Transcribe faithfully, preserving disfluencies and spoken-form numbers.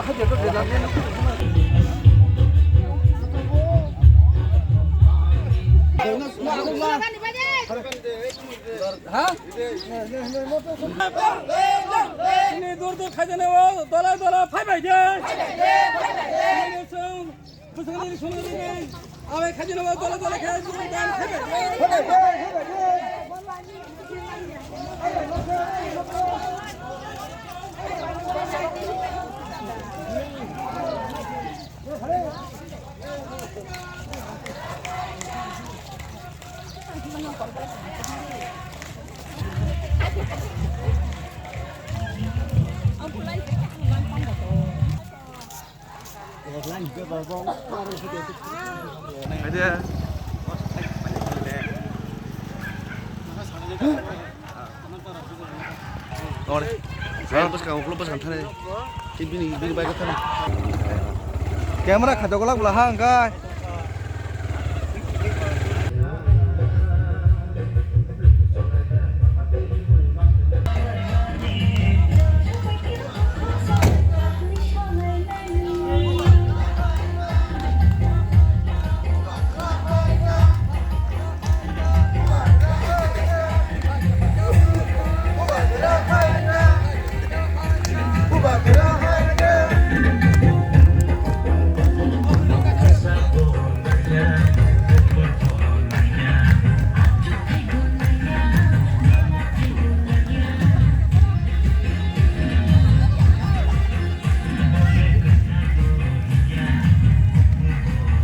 Ha? Chini dur dur khaijani o dola dola phaibai de. Chwng bwswkni songwi rwgwi abai khaijani o dola dola khe chwng dan phaibai de. Ore. Saya bwskang, ulo bwskang thani. Ki bini, bini bike thani. Camera khato golak bwla ha, hwnkhe.